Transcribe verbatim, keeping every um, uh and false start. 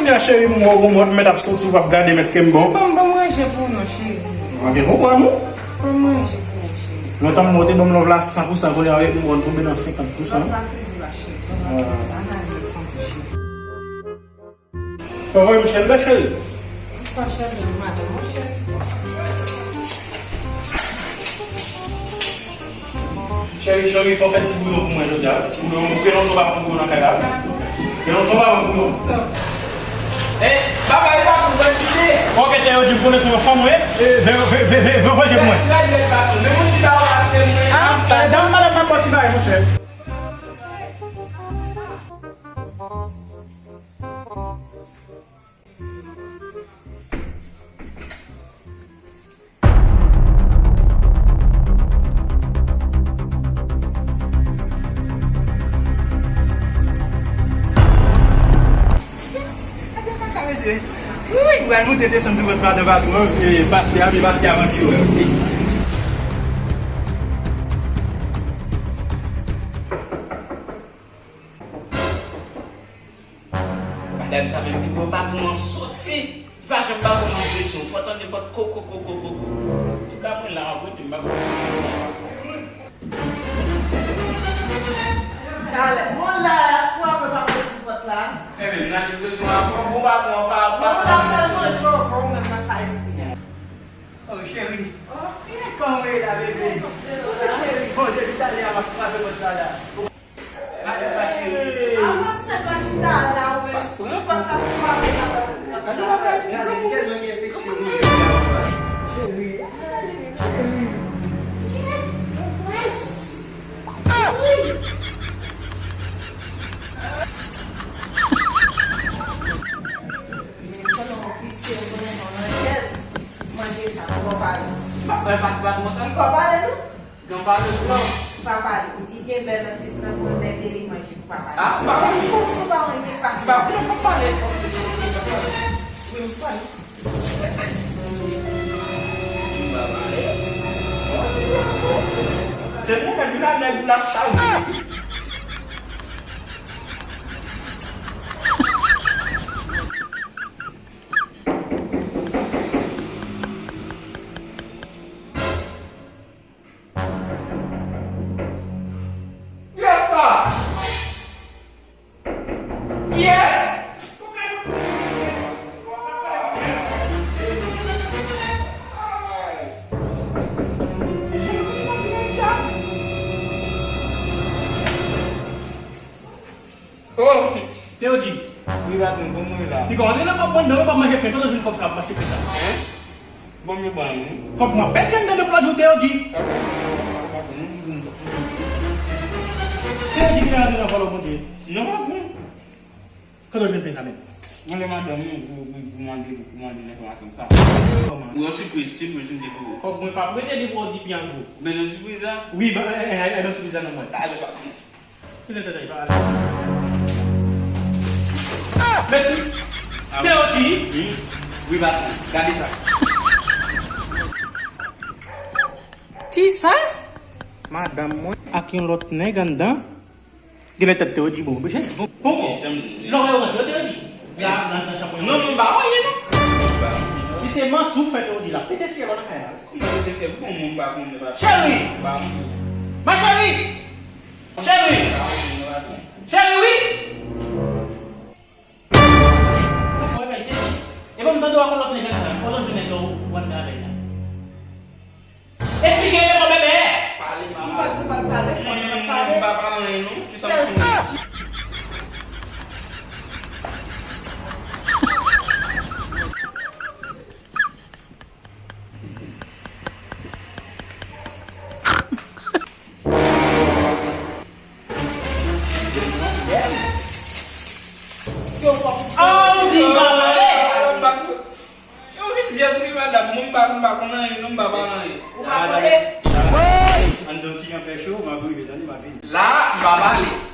Cheri, m wè w gon mòd, m mèt ap soti, w p ap gade m, èske m bon? Ban m, ban m ranje pou ou non, cheri. Ok, konprann ou? Ban m ranje pou ou, cheri. Lontan m wè w te ban m love la san pou san, kounye a avèk m w tonbe nan senkant pou san. Ban m pa plezi la, cheri. Ban m pa plezi la, cheri. Fò voye m chèlbè, cheri. Fò chèlbè, madanm, mon cheri. Cheri, cheri, fò fè ti bouyon pou mwen jodi a. Ti bouyon, gen lontan w pa pran bouyon nan kay la. Gen lontan w pa pran bouyon. Eh, papa, e pa pou mwen kite. Ok, te yo di m konnen se yon fanm, wi. Eh, ve, ve, ve, ve, ve, voye pou mwen. Ah, eh, dam, madanm, m ap bò ti bagay, monchè. Wi, pral moute desann sou vant madan patwon, e, pastè a, men pastè a manke wè. Madanm sa menm, li wè patwon an soti. Li pa janm ba ou enpresyon. Fò tande pòt koko, koko, koko. Antouka, mwen la, mwen kote m pa konn. Talè, mwen la, la, fwa mwen pa konn pou pòt la. Enben, m nan livreson ankò, bon patwon an pa, pa. Mwen la sèlman jovè ou menm nan kay isi. Oh, cheri. Oh, kòman w ye la, bebe? Oh, cheri, bon, depi talè a, m ap frape pòt la, la. Gade pa cheri. Avan ti nèg la chita la, ou menm. Pas pran. Ou pa t ap frape la, pa t ap frape. Gade pa bay. Gade tèlman gen enfeksyon, wi. Cheri. Ah, cheri. Cheri. Yes. Ah, wi. Konnen w visye, konnen w nan chèz. Manje sa, ou pa pale. Pa, pa, pa, pa, pa, sa. Ou pa pale, non? Gran pale, gran. Pa pale. Li gen bèl nan pis nan mwen, men bele manje pou pa pale. Ah, pa pale. Pou sou pa mwen, li pase. Pa, pa, pa pale. Wi, m pale. Se mwen menm la, nèg la chaje. Yes, sir! Yes! Oh! Teodi. Wi, patwon, kòman w ye la? Piga, antre nan kòb mwen, non, w pa manje pen, kote w jwenn kòb sa, ap mache pen sa? Hein? Bon, m ban nou. Kòb mwen pèdi anndan de plat jou, Teodi. Teodi ki nan antre nan vòlò, Bondye. Non, patwon. Kote w jwenn pen sa menm? Mwen, lè madanm ou, ou, ou, ou mande, ou mande enfòmasyon sa. Kòman? Ou yon sipriz, sipriz, m te pou ou. Kòb mwen pa prete depi w di pi an gwo. Ou bezwen sipriz la? Wi, ba, eh, eh, eh, eh, sipriz la nan mwen. Talè, patwon. Mèsi. Teodi. Wi, patwon. Gade sa. Kisa? Madanm mwen ak yon lòt nèg anndan. Genlè tèt Teodi bon. Bon, bon. Lè w wè yo rantre, Teodi. La, nan, nan chanpwen. Non, non, pa anyen, non. Si se manti w fè, Teodi, l ap pete fyèl ou nan kay la. Kòman pete fyèl? Pou moun pa konnen, pa. Cheri! Pa konnen. Ma chérie! Cheri! Cheri, wi! Mwen bay sezi. Epa m tande w ak yon lòt nèg anndan. Kote w jwenn nèg sa w anndan avè l la? Esplike yo, bebe! Pale, mama. M pa di pa t pale, m pa di pa t pale. Mwen, m pa pale anyen, non. Kisa m konnen? Yo, rizyèz wi, madanm. Mwen, m pa, m pa konn anyen, non, m pa pale anyen. Ou pa pale? Anndan ti jan fè cho, m ap rive, tande, m ap vini. La, m pa pale.